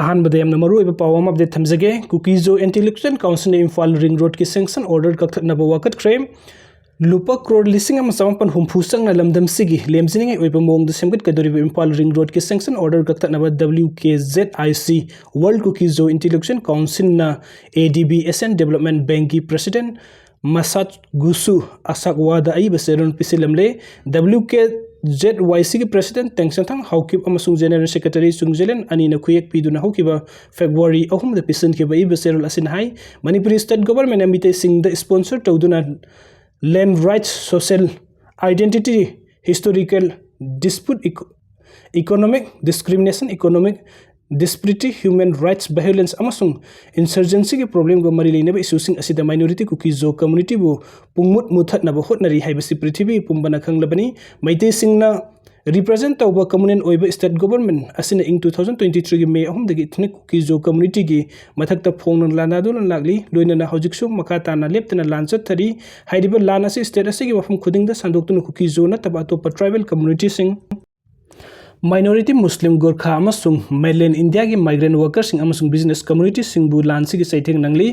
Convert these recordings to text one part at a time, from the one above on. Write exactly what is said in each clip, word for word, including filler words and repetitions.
ꯑꯍꯥꯟꯕꯗ ꯌꯥꯝꯅ ꯃꯔꯨꯑꯣꯏꯕ ꯄꯥꯎ ꯑꯃ ꯑꯞꯗꯦꯠ ꯊꯝꯖꯒꯦ꯫ ꯀꯨꯀꯤꯖꯣ ꯏꯟꯇꯦꯂꯦꯛꯆꯨꯋꯦꯜ ꯀꯥꯎꯟꯁꯤꯜꯅ ꯏꯝꯐꯥꯜ ꯔꯤꯡ ꯔꯣꯗꯀꯤ ꯁꯦꯡꯁꯟ ꯑꯣꯔꯗꯔ ꯀꯛꯊꯠꯅꯕ ꯋꯥꯀꯠꯈ꯭ꯔꯦ꯫ ꯂꯨꯄꯥ ꯀ꯭ꯔꯣꯔ ꯂꯤꯁꯤꯡ ꯑꯃ ꯆꯃꯥꯄꯟ ꯍꯨꯝꯐꯨ ꯆꯪꯅ ꯂꯝꯗꯝꯁꯤꯒꯤ ꯂꯦꯝꯖꯅꯤꯡꯉꯥꯏ ꯑꯣꯏꯕ ꯃꯑꯣꯡꯗ ꯁꯦꯝꯒꯠꯀꯗꯧꯔꯤꯕ ꯏꯝꯐꯥꯜ ꯔꯤꯡ ꯔꯣꯗꯀꯤ ꯁꯦꯡꯁꯟ ꯑꯣꯔꯗꯔ ꯀꯛꯊꯠꯅꯕ W K Z I C, ꯋꯥꯔꯜ ꯀꯨꯀꯤꯖꯣ ꯏꯟꯇꯦꯂꯦꯛꯆꯨꯋꯦꯜ ꯀꯥꯎꯟꯁꯤꯜꯅ A D B Asian Development Bankꯀꯤ ꯄ꯭ꯔꯦꯁꯤꯗꯦꯟ ꯃꯁꯥꯠꯒꯨꯁꯨ ꯑꯁꯥꯛꯋꯥꯗ ꯑꯏꯕ ꯆꯦꯔꯣꯜ ꯄꯤꯁꯤꯜꯂꯝꯂꯦ꯫ W K Z Y Cꯒꯤ ꯄ꯭ꯔꯦꯁꯤꯗꯦꯟ ꯇꯦꯡꯁꯟꯊꯥꯡ ꯍꯥꯎꯀꯤꯞ ꯑꯃꯁꯨꯡ ꯖꯦꯅꯔꯦꯜ ꯁꯦꯀ꯭ꯔꯦꯇꯔꯤ ꯆꯨꯡꯖꯦꯂꯦꯟ ꯑꯅꯤꯅ ꯈꯨꯌꯦꯛ ꯄꯤꯗꯨꯅ ꯍꯧꯈꯤꯕ ꯐꯦꯕ꯭ꯔꯨꯋꯥꯔꯤ ꯑꯍꯨꯝꯗ ꯄꯤꯁꯤꯟꯈꯤꯕ ꯏꯕ ꯆꯦꯔꯣꯜ ꯑꯁꯤꯅ ꯍꯥꯏ, ꯃꯅꯤꯄꯨꯔꯤ ꯁ꯭ꯇꯦꯠ ꯒꯣꯚꯔꯟꯃꯦꯟꯠꯅ ꯃꯤꯇꯩꯁꯤꯡꯗ ꯁ꯭ꯄꯣꯟꯁꯔ ꯇꯧꯗꯨꯅ land rights, social identity, historical dispute, eco-, economic discrimination, economic disparity, human rights violence ꯑꯃꯁꯨꯡ insurgencyꯒꯤ problemꯒ ꯃꯔꯤ ꯂꯩꯅꯕ issueꯁꯤꯡ ꯑꯁꯤꯗ minority ꯀꯨꯀꯤꯖꯣ communityꯕꯨ ꯄꯨꯡꯃꯨꯠ ꯃꯨꯠꯊꯠꯅꯕ ꯍꯣꯠꯅꯔꯤ ꯍꯥꯏꯕꯁꯤ ꯄ꯭ꯔꯤꯊꯤꯕꯤ ꯄꯨꯝꯕꯅ ꯈꯪꯂꯕꯅꯤ꯫ ꯃꯩꯇꯩꯁꯤꯡꯅ represent ꯇꯧꯕ communal ꯑꯣꯏꯕ state government ꯑꯁꯤꯅ ꯏꯪ two thousand twenty threeꯒꯤ May ꯑꯍꯨꯝꯗꯒꯤ ethnic ꯀꯨꯀꯤꯖꯣ communityꯒꯤ ꯃꯊꯛꯇ ꯐꯣꯡꯅ ꯂꯥꯟꯗꯥꯗꯨꯅ ꯂꯥꯛꯂꯤ꯫ ꯂꯣꯏꯅꯅ ꯍꯧꯖꯤꯛꯁꯨ ꯃꯈꯥ ꯇꯥꯅ ꯂꯦꯞꯇꯅ ꯂꯥꯟ ꯆꯠꯊꯔꯤ꯫ ꯍꯥꯏꯔꯤꯕ ꯂꯥꯟ ꯑꯁꯤ state ꯑꯁꯤꯒꯤ ꯃꯐꯝ ꯈꯨꯗꯤꯡꯗ ꯁꯟꯗꯣꯛꯇꯨꯅ ꯀꯨꯀꯤꯖꯣ ꯅꯠꯇꯕ ꯑꯇꯣꯞꯄ tribal communityꯁꯤꯡ, minority Muslim, Gorkha ꯑꯃꯁꯨꯡ mainland Indiaꯒꯤ migrant workerꯁꯤꯡ ꯑꯃꯁꯨꯡ business communityꯁꯤꯡꯕꯨ ꯂꯥꯟꯁꯤꯒꯤ ꯆꯩꯊꯦꯡ ꯅꯪꯂꯤ꯫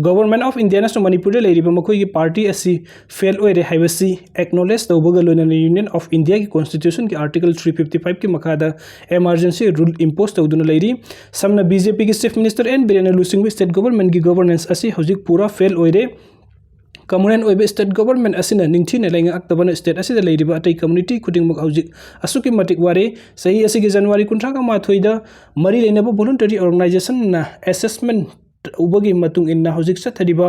Government of Indiaꯅꯁꯨ ꯃꯅꯤꯄꯨꯔꯗ ꯂꯩꯔꯤꯕ ꯃꯈꯣꯏꯒꯤ party ꯑꯁꯤ fail ꯑꯣꯏꯔꯦ ꯍꯥꯏꯕꯁꯤ acknowledge ꯇꯧꯕꯒ ꯂꯣꯏꯅꯅ Union of Indiaꯒꯤ constitutionꯒꯤ article three fifty fiveꯀꯤ ꯃꯈꯥꯗ emergency rule impose ꯇꯧꯗꯨꯅ ꯂꯩꯔꯤ꯫ ꯁꯝꯅ BJPꯒꯤ chief minister N Birenꯅ ꯂꯨꯆꯤꯡꯕ state governmentꯀꯤ governance ꯑꯁꯤ ꯍꯧꯖꯤꯛ ꯄꯨꯔꯥ fail ꯑꯣꯏꯔꯦ꯫ Communal ꯑꯣꯏꯕ state government ꯑꯁꯤꯅ ꯅꯤꯡꯊꯤꯅ ꯂꯩꯉꯥꯛꯇꯕꯅ state ꯑꯁꯤꯗ ꯂꯩꯔꯤꯕ ꯑꯇꯩ community ꯈꯨꯗꯤꯡꯃꯛ ꯍꯧꯖꯤꯛ ꯑꯁꯨꯛꯀꯤ ꯃꯇꯤꯛ ꯋꯥꯔꯦ꯫ ꯆꯍꯤ ꯑꯁꯤꯒꯤ January ꯀꯨꯟꯊ꯭ꯔꯥꯒ ꯃꯥꯊꯣꯏꯗ ꯃꯔꯤ ꯂꯩꯅꯕ voluntary organizationꯅ assessment ꯎꯕꯒꯤ ꯃꯇꯨꯡ ꯏꯟꯅ ꯍꯧꯖꯤꯛ ꯆꯠꯊꯔꯤꯕ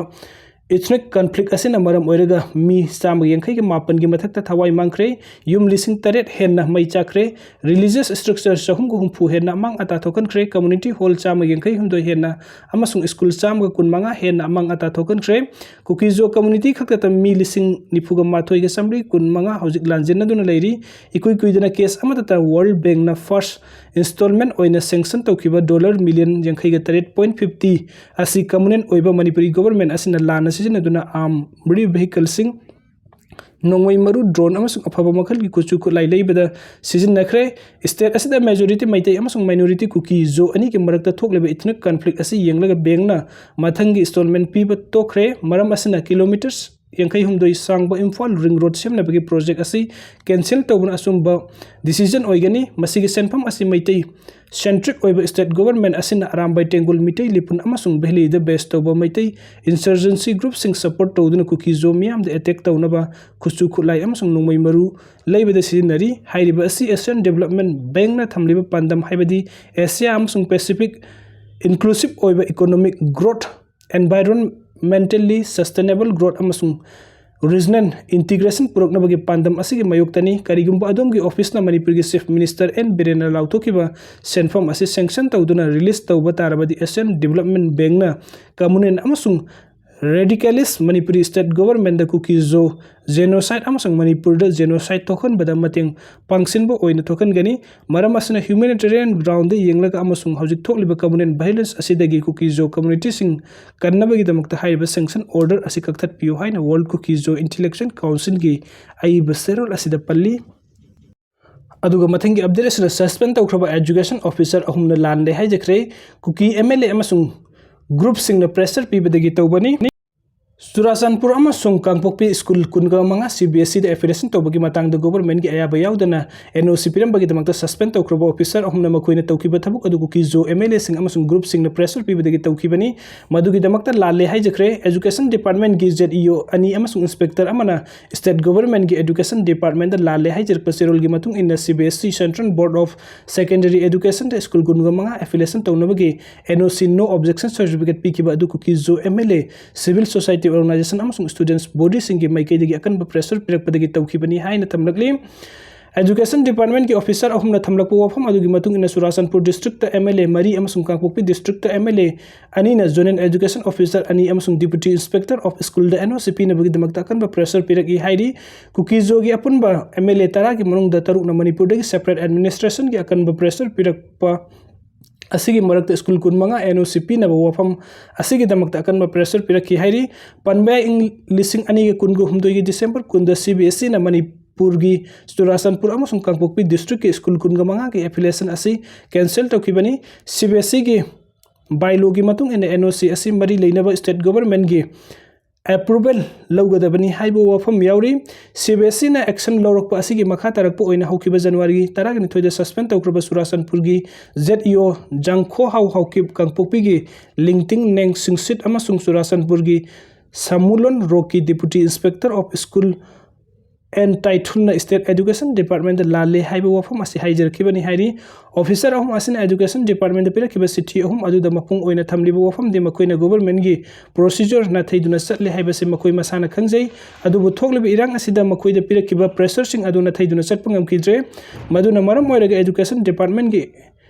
ethnic conflict ꯑꯁꯤꯅ ꯃꯔꯝ ꯑꯣꯏꯔꯒ ꯃꯤ ꯆꯥꯝꯃꯒ ꯌꯥꯡꯈꯩꯒ ꯃꯥꯄꯟꯒꯤ ꯃꯊꯛꯇ ꯊꯋꯥꯏ ꯃꯥꯡꯈ꯭ꯔꯦ, ꯌꯨꯝ ꯂꯤꯁꯤꯡ ꯇꯔꯦꯠ ꯍꯦꯟꯅ ꯃꯩ ꯆꯥꯛꯈ꯭ꯔꯦ, religious structure ꯆꯍꯨꯝꯒ ꯍꯨꯝꯐꯨ ꯍꯦꯟꯅ ꯑꯃꯥꯡ ꯑꯇꯥ ꯊꯣꯛꯍꯟꯈ꯭ꯔꯦ, community hall ꯆꯥꯝꯃ ꯌꯥꯡꯈꯩ ꯍꯨꯝꯗꯣꯏ ꯍꯦꯟꯅ ꯑꯃꯁꯨꯡ school ꯆꯥꯝꯃꯒ ꯀꯨꯟꯃꯉꯥ ꯍꯦꯟꯅ ꯑꯃꯥꯡ ꯑꯇꯥ ꯊꯣꯛꯍꯟꯈ꯭ꯔꯦ꯫ ꯀꯨꯀꯤꯖꯣ community ꯈꯛꯇꯗ ꯃꯤ ꯂꯤꯁꯤꯡ ꯅꯤꯐꯨꯒ ꯃꯥꯊꯣꯏꯒ ꯆꯥꯝꯃꯔꯤ ꯀꯨꯟꯃꯉꯥ ꯍꯧꯖꯤꯛ ꯂꯥꯟꯖꯦꯟꯅꯗꯨꯅ ꯂꯩꯔꯤ꯫ ꯏꯀꯨꯏ ꯀꯨꯏꯗꯅ case ꯑꯃꯠꯇꯇ World Bankꯅ first installment ꯑꯣꯏꯅ sanction ꯇꯧꯈꯤꯕ dollar million ꯌꯥꯡꯈꯩꯒ ꯇꯔꯦꯠ point fifty ꯑꯁꯤ communal ꯑꯣꯏꯕ ꯃꯅꯤꯄꯨꯔꯤ government ꯑꯁꯤꯅ ꯂꯥꯟꯅ ꯁꯤꯖꯤꯟꯅꯗꯨꯅ armored vehicleꯁꯤꯡ, ꯅꯣꯡꯃꯩ ꯃꯔꯨ, drone ꯑꯃꯁꯨꯡ ꯑꯐꯕ ꯃꯈꯜꯒꯤ ꯈꯨꯠꯁꯨ ꯈꯨꯠꯂꯥꯏ ꯂꯩꯕꯗ ꯁꯤꯖꯤꯟꯅꯈ꯭ꯔꯦ꯫ State ꯑꯁꯤꯗ majority ꯃꯩꯇꯩ ꯑꯃꯁꯨꯡ minority ꯀꯨꯀꯤ ꯖꯣ ꯑꯅꯤꯒꯤ ꯃꯔꯛꯇ ꯊꯣꯛꯂꯤꯕ ethnic conflict ꯑꯁꯤ ꯌꯦꯡꯂꯒ bankꯅ ꯃꯊꯪꯒꯤ installment ꯄꯤꯕ ꯇꯣꯛꯈ꯭ꯔꯦ꯫ ꯃꯔꯝ ꯑꯁꯤꯅ kilometres ꯌꯥꯡꯈꯩ ꯍꯨꯝꯗꯣꯏ ꯁꯥꯡꯕ ꯏꯝꯐꯥꯜ ring road ꯁꯦꯝꯅꯕꯒꯤ project ꯑꯁꯤ cancel ꯇꯧꯕꯅ ꯑꯆꯨꯝꯕ decision ꯑꯣꯏꯒꯅꯤ꯫ ꯃꯁꯤꯒꯤ ꯁꯦꯟꯐꯝ ꯑꯁꯤ ꯃꯩꯇꯩ centric ꯑꯣꯏꯕ state government ꯑꯁꯤꯅ ꯑꯔꯥꯝꯕꯥꯏ ꯇꯦꯡꯒꯣꯜ, ꯃꯤꯇꯩ ꯂꯤꯄꯨꯟ ꯑꯃꯁꯨꯡ ꯚꯦꯂꯤꯗ base ꯇꯧꯕ ꯃꯩꯇꯩ insurgency groupꯁꯤꯡ support ꯇꯧꯗꯨꯅ ꯀꯨꯀꯤ ꯖꯣ ꯃꯤꯌꯥꯝꯗ attack ꯇꯧꯅꯕ ꯈꯨꯠꯁꯨ ꯈꯨꯠꯂꯥꯏ ꯑꯃꯁꯨꯡ ꯅꯣꯡꯃꯩ ꯃꯔꯨ ꯂꯩꯕꯗ ꯁꯤꯖꯤꯟꯅꯔꯤ꯫ ꯍꯥꯏꯔꯤꯕ ꯑꯁꯤ Asian Development Bankꯅ ꯊꯝꯂꯤꯕ ꯄꯥꯟꯗꯝ, ꯍꯥꯏꯕꯗꯤ Asia ꯑꯃꯁꯨꯡ Pacific inclusive ꯑꯣꯏꯕ economic growth, environmentally sustainable growth ꯑꯃꯁꯨꯡ regional integration ꯄꯨꯔꯛꯅꯕꯒꯤ ꯄꯥꯟꯗꯝ ꯑꯁꯤꯒꯤ ꯃꯥꯌꯣꯛꯇꯅꯤ꯫ ꯀꯔꯤꯒꯨꯝꯕ ꯑꯗꯣꯝꯒꯤ officeꯅ ꯃꯅꯤꯄꯨꯔꯒꯤ Chief Minister N ꯕꯤꯔꯦꯟꯅ ꯂꯥꯎꯊꯣꯛꯈꯤꯕ ꯁꯦꯟꯐꯝ ꯑꯁꯤ sanction ꯇꯧꯗꯨꯅ release ꯇꯧꯕ ꯇꯥꯔꯕꯗꯤ Asian Development Bankꯅ communal ꯑꯃꯁꯨꯡ radicalist ꯃꯅꯤꯄꯨꯔꯤ state governmentꯗ ꯀꯨꯀꯤ ꯖꯣ genocide ꯑꯃꯁꯨꯡ ꯃꯅꯤꯄꯨꯔꯗ genocide ꯊꯣꯛꯍꯟꯕꯗ ꯃꯇꯦꯡ ꯄꯥꯡꯁꯤꯟꯕ ꯑꯣꯏꯅ ꯊꯣꯛꯍꯟꯒꯅꯤ꯫ ꯃꯔꯝ ꯑꯁꯤꯅ humanitarian groundꯗ ꯌꯦꯡꯂꯒ ꯑꯃꯁꯨꯡ ꯍꯧꯖꯤꯛ ꯊꯣꯛꯂꯤꯕ communal violence ꯑꯁꯤꯗꯒꯤ ꯀꯨꯀꯤ ꯖꯣ communityꯁꯤꯡ ꯀꯟꯅꯕꯒꯤꯗꯃꯛꯇ ꯍꯥꯏꯔꯤꯕ sanction order ꯑꯁꯤ ꯀꯛꯊꯠꯄꯤꯌꯨ ꯍꯥꯏꯅ World Kuki Zo Intellectual Councilꯒꯤ ꯑꯏꯕ ꯆꯦꯔꯣꯜ ꯑꯁꯤꯗ ꯄꯜꯂꯤ꯫ ꯑꯗꯨꯒ ꯃꯊꯪꯒꯤ update ꯑꯁꯤꯅ suspend ꯇꯧꯈ꯭ꯔꯕ education officer ꯑꯍꯨꯝꯅ ꯂꯥꯜꯂꯦ ꯍꯥꯏꯖꯈ꯭ꯔꯦ꯫ ꯀꯨꯀꯤ MLA ꯑꯃꯁꯨꯡ groupꯁꯤꯡꯅ pressure ꯄꯤꯕꯗꯒꯤ ꯇꯧꯕꯅꯤ꯫ ꯆꯨꯔꯥꯆꯥꯟꯄꯨꯔ ꯑꯃꯁꯨꯡ ꯀꯥꯡꯄꯣꯛꯄꯤ school ꯀꯨꯟꯒ ꯃꯉꯥ CBSEꯗ affiliation ꯇꯧꯕꯒꯤ ꯃꯇꯥꯡꯗ governmentꯀꯤ ꯑꯌꯥꯕ ꯌꯥꯎꯗꯅ NOC ꯄꯤꯔꯝꯕꯒꯤꯗꯃꯛꯇ suspend ꯇꯧꯈ꯭ꯔꯕ officer ꯑꯍꯨꯝꯅ ꯃꯈꯣꯏꯅ ꯇꯧꯈꯤꯕ ꯊꯕꯛ ꯑꯗꯨ ꯀꯨꯀꯤ ꯖꯣ MLAꯁꯤꯡ ꯑꯃꯁꯨꯡ groupꯁꯤꯡꯅ pressure ꯄꯤꯕꯗꯒꯤ ꯇꯧꯈꯤꯕꯅꯤ꯫ ꯃꯗꯨꯒꯤꯗꯃꯛꯇ ꯂꯥꯜꯂꯦ ꯍꯥꯏꯖꯈ꯭ꯔꯦ꯫ Education Departmentꯀꯤ ZEO ꯑꯅꯤ ꯑꯃꯁꯨꯡ inspector ꯑꯃꯅ state governmentꯀꯤ education departmentꯗ ꯂꯥꯜꯂꯦ ꯍꯥꯏꯖꯔꯛꯄ ꯆꯦꯔꯣꯜꯒꯤ ꯃꯇꯨꯡ ꯏꯟꯅ CBSE Central Board of Secondary Educationꯗ school ꯀꯨꯟꯒ ꯃꯉꯥ affiliation ꯇꯧꯅꯕꯒꯤ NOC, no objection certificate ꯄꯤꯈꯤꯕ ꯑꯗꯨ ꯀꯨꯀꯤ ꯖꯣ MLA, civil society organisation ꯑꯃꯁꯨꯡ students bodyꯁꯤꯡꯒꯤ ꯃꯥꯏꯀꯩꯗꯒꯤ ꯑꯀꯟꯕ pressure ꯄꯤꯔꯛꯄꯗꯒꯤ ꯇꯧꯈꯤꯕꯅꯤ ꯍꯥꯏꯅ ꯊꯝꯂꯛꯂꯤ꯫ Education Departmentꯀꯤ officer ꯑꯍꯨꯝꯅ ꯊꯝꯂꯛꯄ ꯋꯥꯐꯝ ꯑꯗꯨꯒꯤ ꯃꯇꯨꯡ ꯏꯟꯅ ꯆꯨꯔꯥꯆꯥꯟꯄꯨꯔ districtꯇ MLA ꯃꯔꯤ ꯑꯃꯁꯨꯡ ꯀꯥꯡꯄꯣꯛꯄꯤ districtꯇ MLA ꯑꯅꯤꯅ zonal education officer ꯑꯅꯤ ꯑꯃꯁꯨꯡ deputy inspector of schoolꯗ NOC ꯄꯤꯅꯕꯒꯤꯗꯃꯛꯇ ꯑꯀꯟꯕ pressure ꯄꯤꯔꯛꯏ ꯍꯥꯏꯔꯤ꯫ ꯀꯨꯀꯤ ꯖꯣꯒꯤ ꯑꯄꯨꯟꯕ MLA ꯇꯔꯥꯒꯤ ꯃꯅꯨꯡꯗ ꯇꯔꯨꯛꯅ ꯃꯅꯤꯄꯨꯔꯗꯒꯤ separate administrationꯒꯤ ꯑꯀꯟꯕ pressure ꯄꯤꯔꯛꯄ ꯑꯁꯤꯒꯤ ꯃꯔꯛꯇ ꯁ꯭ꯀꯨꯜ ꯀꯨꯟꯃꯉꯥ NOC ꯄꯤꯅꯕ ꯋꯥꯐꯝ ꯑꯁꯤꯒꯤꯗꯃꯛꯇ ꯑꯀꯟꯕ pressure ꯄꯤꯔꯛꯈꯤ ꯍꯥꯏꯔꯤ꯫ ꯄꯟꯕ ꯌꯥꯏ, ꯏꯪ ꯂꯤꯁꯤꯡ ꯑꯅꯤꯒ ꯀꯨꯟꯒ ꯍꯨꯝꯗꯣꯏꯒꯤ December ꯀꯨꯟꯗ CBSEꯅ ꯃꯅꯤꯄꯨꯔꯒꯤ ꯆꯨꯔꯥꯆꯥꯟꯄꯨꯔ ꯑꯃꯁꯨꯡ ꯀꯥꯡꯄꯣꯛꯄꯤ districtꯀꯤ ꯁ꯭ꯀꯨꯜ ꯀꯨꯟꯒ ꯃꯉꯥꯒꯤ affiliation ꯑꯁꯤ cancel ꯇꯧꯈꯤꯕꯅꯤ꯫ CBSEꯒꯤ bylawꯒꯤ ꯃꯇꯨꯡ ꯏꯟꯅ NOC ꯑꯁꯤ ꯃꯔꯤ ꯂꯩꯅꯕ state governmentꯒꯤ approval ꯂꯧꯒꯗꯕꯅꯤ ꯍꯥꯏꯕ ꯋꯥꯐꯝ ꯌꯥꯎꯔꯤ꯫ CBSEꯅ action ꯂꯧꯔꯛꯄ ꯑꯁꯤꯒꯤ ꯃꯈꯥ ꯇꯥꯔꯛꯄ ꯑꯣꯏꯅ ꯍꯧꯈꯤꯕ January ꯇꯔꯥꯅꯤꯊꯣꯏꯗ suspend ꯇꯧꯈ꯭ꯔꯕ ꯆꯨꯔꯥꯆꯥꯟꯄꯨꯔꯒꯤ ZEO ꯖꯥꯡꯈꯣꯍꯥꯎ ꯍꯥꯎꯀꯤꯞ, ꯀꯥꯡꯄꯣꯛꯄꯤꯒꯤ ꯂꯤꯡꯇꯤꯡ ꯅꯦꯡ ꯁꯤꯡꯁꯤꯠ ꯑꯃꯁꯨꯡ ꯆꯨꯔꯥꯆꯥꯟꯄꯨꯔꯒꯤ ꯁꯥꯃꯨꯂꯣꯟ ꯔꯣꯀꯤ, Deputy Inspector of School N ꯇꯥꯏꯊꯨꯜꯅ State Education Departmentꯇ ꯂꯥꯜꯂꯦ ꯍꯥꯏꯕ ꯋꯥꯐꯝ ꯑꯁꯤ ꯍꯥꯏꯖꯔꯛꯈꯤꯕꯅꯤ ꯍꯥꯏꯔꯤ꯫ Officer ꯑꯍꯨꯝ ꯑꯁꯤꯅ Education Departmentꯇ ꯄꯤꯔꯛꯈꯤꯕ ꯆꯤꯊꯤ ꯑꯍꯨꯝ ꯑꯗꯨꯗ ꯃꯄꯨꯡ ꯑꯣꯏꯅ ꯊꯝꯂꯤꯕ ꯋꯥꯐꯝꯗꯤ ꯃꯈꯣꯏꯅ governmentꯒꯤ procedure ꯅꯥꯊꯩꯗꯨꯅ ꯆꯠꯂꯦ ꯍꯥꯏꯕꯁꯤ ꯃꯈꯣꯏ ꯃꯁꯥꯅ ꯈꯪꯖꯩ꯫ ꯑꯗꯨꯕꯨ ꯊꯣꯛꯂꯤꯕ ꯏꯔꯥꯡ ꯑꯁꯤꯗ ꯃꯈꯣꯏꯗ ꯄꯤꯔꯛꯈꯤꯕ pressureꯁꯤꯡ ꯑꯗꯨ ꯅꯥꯊꯩꯗꯨꯅ ꯆꯠꯄ ꯉꯝꯈꯤꯗ꯭ꯔꯦ꯫ ꯃꯗꯨꯅ ꯃꯔꯝ ꯑꯣꯏꯔꯒ Education Departmentꯀꯤ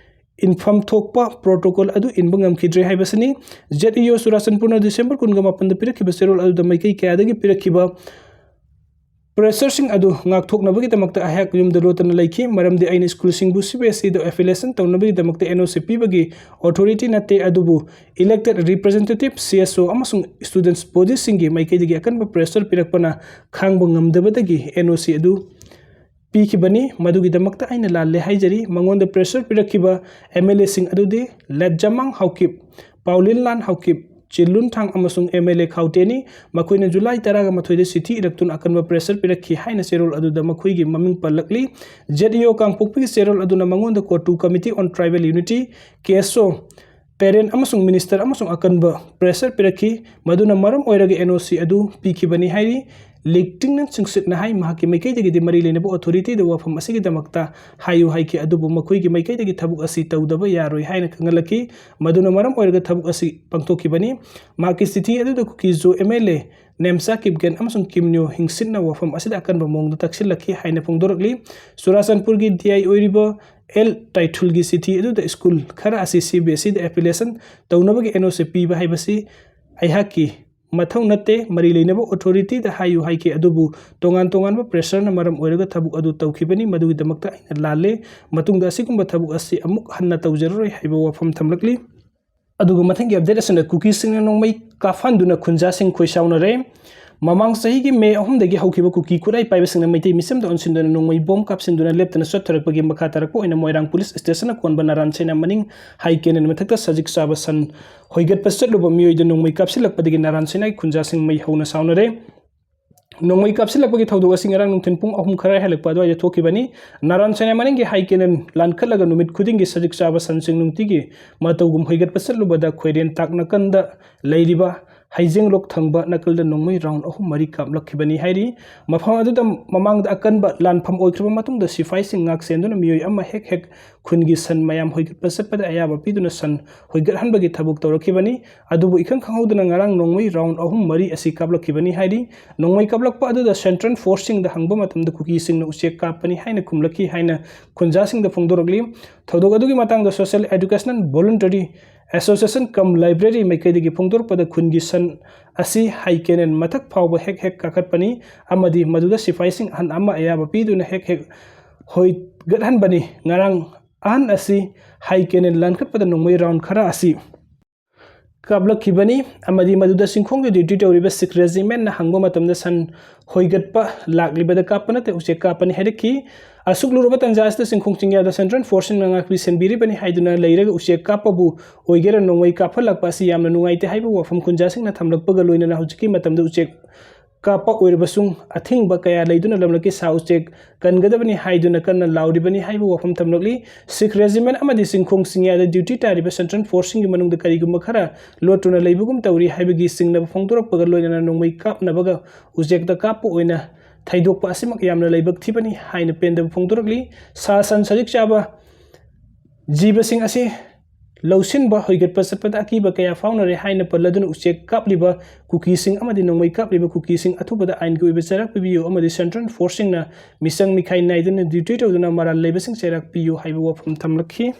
ꯏꯟꯐꯝ ꯊꯣꯛꯄ protocol ꯑꯗꯨ ꯏꯟꯕ ꯉꯝꯈꯤꯗ꯭ꯔꯦ ꯍꯥꯏꯕꯁꯤꯅꯤ꯫ ZEO ꯆꯨꯔꯥꯆꯥꯟꯄꯨꯔꯅ December ꯀꯨꯟꯒ ꯃꯥꯄꯟꯗ ꯄꯤꯔꯛꯈꯤꯕ ꯆꯦꯔꯣꯜ ꯑꯗꯨꯗ ꯃꯥꯏꯀꯩ ꯀꯌꯥꯗꯒꯤ ꯄꯤꯔꯛꯈꯤꯕ pressureꯁꯤꯡ ꯑꯗꯨ ꯉꯥꯛꯊꯣꯛꯅꯕꯒꯤꯗꯃꯛꯇ ꯑꯩꯍꯥꯛ ꯌꯨꯝꯗ ꯂꯣꯠꯇꯨꯅ ꯂꯩꯈꯤ, ꯃꯔꯝꯗꯤ ꯑꯩꯅ ꯁ꯭ꯀꯨꯜꯁꯤꯡꯕꯨ CBSEꯗ affiliation ꯇꯧꯅꯕꯒꯤꯗꯃꯛꯇ NOC ꯄꯤꯕꯒꯤ authority ꯅꯠꯇꯦ, ꯑꯗꯨꯕꯨ elected representative, CSO ꯑꯃꯁꯨꯡ students bodyꯁꯤꯡꯒꯤ ꯃꯥꯏꯀꯩꯗꯒꯤ ꯑꯀꯟꯕ pressure ꯄꯤꯔꯛꯄꯅ ꯈꯥꯡꯕ ꯉꯝꯗꯕꯗꯒꯤ NOC ꯑꯗꯨ ꯄꯤꯈꯤꯕꯅꯤ꯫ ꯃꯗꯨꯒꯤꯗꯃꯛꯇ ꯑꯩꯅ ꯂꯥꯜꯂꯦ ꯍꯥꯏꯖꯔꯤ꯫ ꯃꯉꯣꯟꯗ pressure ꯄꯤꯔꯛꯈꯤꯕ MLAꯁꯤꯡ ꯑꯗꯨꯗꯤ ꯂꯦꯠꯖꯃꯥꯡ ꯍꯥꯎꯀꯤꯞ, ꯄꯥꯎꯂꯤꯟꯂꯥꯟ ꯍꯥꯎꯀꯤꯞ, ꯆꯤꯜꯂꯨꯟꯊꯥꯡ ꯑꯃꯁꯨꯡ MLA ꯈꯥꯎꯇꯦꯅꯤ꯫ ꯃꯈꯣꯏꯅ July ꯇꯔꯥꯒ ꯃꯥꯊꯣꯏꯗ ꯆꯤꯊꯤ ꯏꯔꯛꯇꯨꯅ ꯑꯀꯟꯕ pressure ꯄꯤꯔꯛꯈꯤ ꯍꯥꯏꯅ ꯆꯦꯔꯣꯜ ꯑꯗꯨꯗ ꯃꯈꯣꯏꯒꯤ ꯃꯃꯤꯡ ꯄꯜꯂꯛꯂꯤ꯫ ZEO ꯀꯥꯡꯄꯣꯛꯄꯤꯒꯤ ꯆꯦꯔꯣꯜ ꯑꯗꯨꯅ ꯃꯉꯣꯟꯗ CoTU Committee on Tribal Unity, KSO, parent ꯑꯃꯁꯨꯡ minister ꯑꯃꯁꯨꯡ ꯑꯀꯟꯕ pressure ꯄꯤꯔꯛꯈꯤ꯫ ꯃꯗꯨꯅ ꯃꯔꯝ ꯑꯣꯏꯔꯒ NOC ꯑꯗꯨ ꯄꯤꯈꯤꯕꯅꯤ ꯍꯥꯏꯔꯤ꯫ ꯂꯤꯡꯇꯤꯡꯅ ꯁꯤꯡꯁꯤꯠꯅ ꯍꯥꯏ, ꯃꯍꯥꯛꯀꯤ ꯃꯥꯏꯀꯩꯗꯒꯤꯗꯤ ꯃꯔꯤ ꯂꯩꯅꯕ authorityꯗ ꯋꯥꯐꯝ ꯑꯁꯤꯒꯤꯗꯃꯛꯇ ꯍꯥꯏꯌꯨ ꯍꯥꯏꯈꯤ, ꯑꯗꯨꯕꯨ ꯃꯈꯣꯏꯒꯤ ꯃꯥꯏꯀꯩꯗꯒꯤ ꯊꯕꯛ ꯑꯁꯤ ꯇꯧꯗꯕ ꯌꯥꯔꯣꯏ ꯍꯥꯏꯅ ꯈꯪꯍꯜꯂꯛꯈꯤ꯫ ꯃꯗꯨꯅ ꯃꯔꯝ ꯑꯣꯏꯔꯒ ꯊꯕꯛ ꯑꯁꯤ ꯄꯥꯡꯊꯣꯛꯈꯤꯕꯅꯤ꯫ ꯃꯍꯥꯛꯀꯤ ꯆꯤꯊꯤ ꯑꯗꯨꯗ ꯀꯨꯀꯤꯖꯣ MLA ꯅꯦꯝꯆꯥ ꯀꯤꯞꯒꯦꯟ ꯑꯃꯁꯨꯡ ꯀꯤꯝꯅꯤꯌꯣ ꯍꯤꯡꯁꯤꯠꯅ ꯋꯥꯐꯝ ꯑꯁꯤꯗ ꯑꯀꯟꯕ ꯃꯑꯣꯡꯗ ꯇꯛꯁꯤꯜꯂꯛꯈꯤ ꯍꯥꯏꯅ ꯐꯣꯡꯗꯣꯔꯛꯂꯤ꯫ ꯆꯨꯔꯥꯆꯥꯟꯄꯨꯔꯒꯤ DI ꯑꯣꯏꯔꯤꯕ ꯑꯦꯜ ꯇꯥꯏꯊꯨꯜꯒꯤ ꯆꯤꯊꯤ ꯑꯗꯨꯗ ꯁ꯭ꯀꯨꯜ ꯈꯔ ꯑꯁꯤ CBSEꯗ affiliation ꯇꯧꯅꯕꯒꯤ NOC ꯄꯤꯕ ꯍꯥꯏꯕꯁꯤ ꯑꯩꯍꯥꯛꯀꯤ ꯃꯊꯧ ꯅꯠꯇꯦ, ꯃꯔꯤ ꯂꯩꯅꯕ authority ꯗ ꯍꯥꯏꯌꯨ ꯍꯥꯏꯈꯤ꯫ ꯑꯗꯨꯕꯨ ꯇꯣꯉꯥꯟ ꯇꯣꯉꯥꯟꯕ pressure ꯅ ꯃꯔꯝ ꯑꯣꯏꯔꯒ ꯊꯕꯛ ꯑꯗꯨ ꯇꯧꯈꯤꯕꯅꯤ꯫ ꯃꯗꯨꯒꯤꯗꯃꯛꯇ ꯑꯩꯅ ꯂꯥꯜꯂꯦ꯫ ꯃꯇꯨꯡꯗ ꯑꯁꯤꯒꯨꯝꯕ ꯊꯕꯛ ꯑꯁꯤ ꯑꯃꯨꯛ ꯍꯟꯅ ꯇꯧꯖꯔꯔꯣꯏ ꯍꯥꯏꯕ ꯋꯥꯐꯝ ꯊꯝꯂꯛꯂꯤ꯫ ꯑꯗꯨꯒ ꯃꯊꯪꯒꯤ update ꯑꯁꯤꯅ ꯀꯨꯀꯤꯁꯤꯡꯅ ꯅꯣꯡꯃꯩ ꯀꯥꯞꯍꯟꯗꯨꯅ ꯈꯨꯟꯖꯥꯁꯤꯡ ꯈꯣꯏ ꯁꯥꯎꯅꯔꯦ꯫ ꯃꯃꯥꯡ ꯆꯍꯤꯒꯤ ꯃꯦ ꯑꯍꯨꯝꯗꯒꯤ ꯍꯧꯈꯤꯕ ꯀꯨꯀꯤ ꯈꯨꯠꯂꯥꯏ ꯄꯥꯏꯕꯁꯤꯡꯅ ꯃꯩꯇꯩ ꯃꯤꯆꯝꯗ ꯑꯣꯟꯁꯤꯟꯗꯨꯅ ꯅꯣꯡꯃꯩ ꯕꯣꯝ ꯀꯥꯞꯁꯤꯟꯗꯨꯅ ꯂꯦꯞꯇꯅ ꯆꯠꯊꯔꯛꯄꯒꯤ ꯃꯈꯥ ꯇꯥꯔꯛꯄ ꯑꯣꯏꯅ ꯃꯣꯏꯔꯥꯡ ꯄꯨꯂꯤꯁ ꯁ꯭ꯇꯦꯁꯟ ꯑꯀꯣꯟꯕ ꯅꯥꯔꯥꯟ ꯁꯦꯅꯥ ꯃꯅꯤꯡ ꯍꯥꯏ ꯀꯦꯅꯦꯜ ꯃꯊꯛꯇ ꯁꯖꯤꯛ ꯆꯥꯕ ꯁꯟ ꯍꯣꯏꯒꯠꯄ ꯆꯠꯂꯨꯕ ꯃꯤꯑꯣꯏꯗ ꯅꯣꯡꯃꯩ ꯀꯥꯞꯁꯤꯜꯂꯛꯄꯗꯒꯤ ꯅꯥꯔꯥꯟ ꯁꯦꯅꯥꯒꯤ ꯈꯨꯟꯖꯥꯁꯤꯡ ꯃꯩ ꯍꯧꯅ ꯁꯥꯎꯅꯔꯦ꯫ ꯅꯣꯡꯃꯩ ꯀꯥꯞꯁꯤꯜꯂꯛꯄꯒꯤ ꯊꯧꯗꯣꯛ ꯑꯁꯤ ꯉꯔꯥꯡ ꯅꯨꯡꯊꯤꯜ ꯄꯨꯡ ꯑꯍꯨꯝ ꯈꯔ ꯍꯦꯜꯂꯛꯄ ꯑꯗꯨꯋꯥꯏꯗ ꯊꯣꯛꯈꯤꯕꯅꯤ꯫ ꯅꯥꯔꯥꯟ ꯁꯦꯅꯥ ꯃꯅꯤꯡꯒꯤ ꯍꯥꯏ ꯀꯦꯅꯦꯜ ꯂꯥꯟꯈꯠꯂꯒ ꯅꯨꯃꯤꯠ ꯈꯨꯗꯤꯡꯒꯤ ꯁꯖꯤꯛ ꯆꯥꯕ ꯁꯟꯁꯤꯡ ꯅꯨꯡꯇꯤꯒꯤ ꯃꯇꯧꯒꯨꯝ ꯍꯣꯏꯒꯠꯄ ꯆꯠꯂꯨꯕꯗ ꯈꯣꯏꯔꯦꯟ ꯇꯥꯛ ꯅꯥꯀꯟꯗ ꯂꯩꯔꯤꯕ ꯍꯩꯖꯦꯡꯂꯣꯛ ꯊꯪꯕ ꯅꯥꯀꯜꯗ ꯅꯣꯡꯃꯩ round ꯑꯍꯨꯝ ꯃꯔꯤ ꯀꯥꯞꯂꯛꯈꯤꯕꯅꯤ ꯍꯥꯏꯔꯤ꯫ ꯃꯐꯝ ꯑꯗꯨꯗ ꯃꯃꯥꯡꯗ ꯑꯀꯟꯕ ꯂꯥꯟꯐꯝ ꯑꯣꯏꯈ꯭ꯔꯕ ꯃꯇꯨꯡꯗ ꯁꯤꯐꯥꯏꯁꯤꯡ ꯉꯥꯛ ꯁꯦꯟꯗꯨꯅ ꯃꯤꯑꯣꯏ ꯑꯃ ꯍꯦꯛ ꯍꯦꯛ ꯈꯨꯟꯒꯤ ꯁꯟ ꯃꯌꯥꯝ ꯍꯣꯏꯒꯠꯄ ꯆꯠꯄꯗ ꯑꯌꯥꯕ ꯄꯤꯗꯨꯅ ꯁꯟ ꯍꯣꯏꯒꯠꯍꯟꯕꯒꯤ ꯊꯕꯛ ꯇꯧꯔꯛꯈꯤꯕꯅꯤ꯫ ꯑꯗꯨꯕꯨ ꯏꯈꯪ ꯈꯪꯍꯧꯗꯅ ꯉꯔꯥꯡ ꯅꯣꯡꯃꯩ round ꯑꯍꯨꯝ ꯃꯔꯤ ꯑꯁꯤ ꯀꯥꯞꯂꯛꯈꯤꯕꯅꯤ ꯍꯥꯏꯔꯤ꯫ ꯅꯣꯡꯃꯩ ꯀꯥꯞꯂꯛꯄ ꯑꯗꯨꯗ central force ꯁꯤꯡꯗ ꯍꯪꯕ ꯃꯇꯝꯗ ꯀꯨꯀꯤꯁꯤꯡꯅ ꯎꯆꯦꯛ ꯀꯥꯞꯄꯅꯤ ꯍꯥꯏꯅ ꯈꯨꯝꯂꯛꯈꯤ ꯍꯥꯏꯅ ꯈꯨꯟꯖꯥꯁꯤꯡꯗ ꯐꯣꯡꯗꯣꯔꯛꯂꯤ꯫ ꯊꯧꯗꯣꯛ ꯑꯗꯨꯒꯤ ꯃꯇꯥꯡꯗ Social Educational Voluntary Association cum Library ꯃꯥꯏꯀꯩꯗꯒꯤ ꯐꯣꯡꯗꯣꯔꯛꯄꯗ ꯈꯨꯟꯒꯤ ꯁꯟ ꯑꯁꯤ ꯍꯥꯏ ꯀꯦꯅꯦꯜ ꯃꯊꯛ ꯐꯥꯎꯕ ꯍꯦꯛ ꯍꯦꯛ ꯀꯥꯈꯠꯄꯅꯤ ꯑꯃꯗꯤ ꯃꯗꯨꯗ ꯁꯤꯐꯥꯏꯁꯤꯡ ꯑꯍꯟ ꯑꯃ ꯑꯌꯥꯕ ꯄꯤꯗꯨꯅ ꯍꯦꯛ ꯍꯦꯛ ꯍꯣꯏꯒꯠꯍꯟꯕꯅꯤ꯫ ꯉꯔꯥꯡ ꯑꯍꯟ ꯑꯁꯤ ꯍꯥꯏ ꯀꯦꯅꯦꯜ ꯂꯥꯟꯈꯠꯄꯗ ꯅꯣꯡꯃꯩ round ꯈꯔ ꯑꯁꯤ ꯀꯥꯞꯂꯛꯈꯤꯕꯅꯤ ꯑꯃꯗꯤ ꯃꯗꯨꯗ ꯆꯤꯡꯈꯣꯡꯗ duty ꯇꯧꯔꯤꯕ Sikh regiment ꯅ ꯍꯪꯕ ꯃꯇꯝꯗ ꯁꯟ ꯍꯣꯏꯒꯠꯄ ꯂꯥꯛꯂꯤꯕꯗ ꯀꯥꯞꯄ ꯅꯠꯇꯦ, ꯎꯆꯦꯛ ꯀꯥꯞꯄꯅꯤ ꯍꯥꯏꯔꯛꯈꯤ꯫ ꯑꯁꯨꯛ ꯂꯨꯔꯕ ꯇꯥꯟꯖꯥ ꯑꯁꯤꯗ ꯆꯤꯡꯈꯣꯡ ꯆꯤꯡꯌꯥꯗ central force ꯁꯤꯡꯅ ꯉꯥꯛꯄꯤ ꯁꯦꯟꯕꯤꯔꯤꯕꯅꯤ ꯍꯥꯏꯗꯨꯅ ꯂꯩꯔꯒ ꯎꯆꯦꯛ ꯀꯥꯞꯄꯕꯨ ꯑꯣꯏꯒꯦꯔꯥ ꯅꯣꯡꯃꯩ ꯀꯥꯞꯍꯜꯂꯛꯄ ꯑꯁꯤ ꯌꯥꯝꯅ ꯅꯨꯡꯉꯥꯏꯇꯦ ꯍꯥꯏꯕ ꯋꯥꯐꯝ ꯈꯨꯟꯖꯥꯁꯤꯡꯅ ꯊꯝꯂꯛꯄꯒ ꯂꯣꯏꯅꯅ ꯍꯧꯖꯤꯛꯀꯤ ꯃꯇꯝꯗ ꯎꯆꯦꯛ ꯀꯥꯞꯄ ꯑꯣꯏꯔꯕꯁꯨ ꯑꯊꯤꯡꯕ ꯀꯌꯥ ꯂꯩꯗꯨꯅ ꯂꯝꯂꯛꯀꯤ ꯁꯥ ꯎꯆꯦꯛ ꯀꯟꯒꯗꯕꯅꯤ ꯍꯥꯏꯗꯨꯅ ꯀꯟꯅ ꯂꯥꯎꯔꯤꯕꯅꯤ ꯍꯥꯏꯕ ꯋꯥꯐꯝ ꯊꯝꯂꯛꯂꯤ꯫ Sikh regiment ꯑꯃꯗꯤ ꯆꯤꯡꯈꯣꯡ ꯆꯤꯡꯌꯥꯗ duty ꯇꯥꯔꯤꯕ central force ꯁꯤꯡꯒꯤ ꯃꯅꯨꯡꯗ ꯀꯔꯤꯒꯨꯝꯕ ꯈꯔ ꯂꯣꯠꯇꯨꯅ ꯂꯩꯕꯒꯨꯝ ꯇꯧꯔꯤ ꯍꯥꯏꯕꯒꯤ ꯆꯤꯡꯅꯕ ꯐꯣꯡꯗꯣꯔꯛꯄꯒ ꯂꯣꯏꯅꯅ ꯅꯣꯡꯃꯩ ꯀꯥꯞꯅꯕꯒ ꯎꯆꯦꯛꯇ ꯀꯥꯞꯄ ꯑꯣꯏꯅ ꯊꯩꯗꯣꯛꯄ ꯑꯁꯤꯃꯛ ꯌꯥꯝꯅ ꯂꯥꯏꯕꯛ ꯊꯤꯕꯅꯤ ꯍꯥꯏꯅ ꯄꯦꯟꯗꯕ ꯐꯣꯡꯗꯣꯔꯛꯂꯤ꯫ ꯁꯥ ꯁꯟ ꯁꯖꯤꯛ ꯆꯥꯕ ꯖꯤꯕꯁꯤꯡ ꯑꯁꯤ ꯂꯧꯁꯤꯟꯕ ꯍꯣꯏꯒꯠꯄ ꯆꯠꯄꯗ ꯑꯀꯤꯕ ꯀꯌꯥ ꯐꯥꯎꯅꯔꯦ ꯍꯥꯏꯅ ꯄꯜꯂꯗꯨꯅ ꯎꯆꯦꯛ ꯀꯥꯞꯂꯤꯕ ꯀꯨꯀꯤꯁꯤꯡ ꯑꯃꯗꯤ ꯅꯣꯡꯃꯩ ꯀꯥꯞꯂꯤꯕ ꯀꯨꯀꯤꯁꯤꯡ ꯑꯊꯨꯕꯗ ꯑꯥꯏꯟꯒꯤ ꯑꯣꯏꯕ ꯆꯩꯔꯥꯛ ꯄꯤꯕꯤꯌꯨ ꯑꯃꯗꯤ central force ꯁꯤꯡꯅ ꯃꯤꯆꯪ ꯃꯤꯈꯥꯏ ꯅꯥꯏꯗꯅ duty ꯇꯧꯗꯨꯅ ꯃꯔꯥꯜ ꯂꯩꯕꯁꯤꯡ ꯆꯩꯔꯥꯛ ꯄꯤꯌꯨ ꯍꯥꯏꯕ ꯋꯥꯐꯝ ꯊꯝꯂꯛꯈꯤ꯫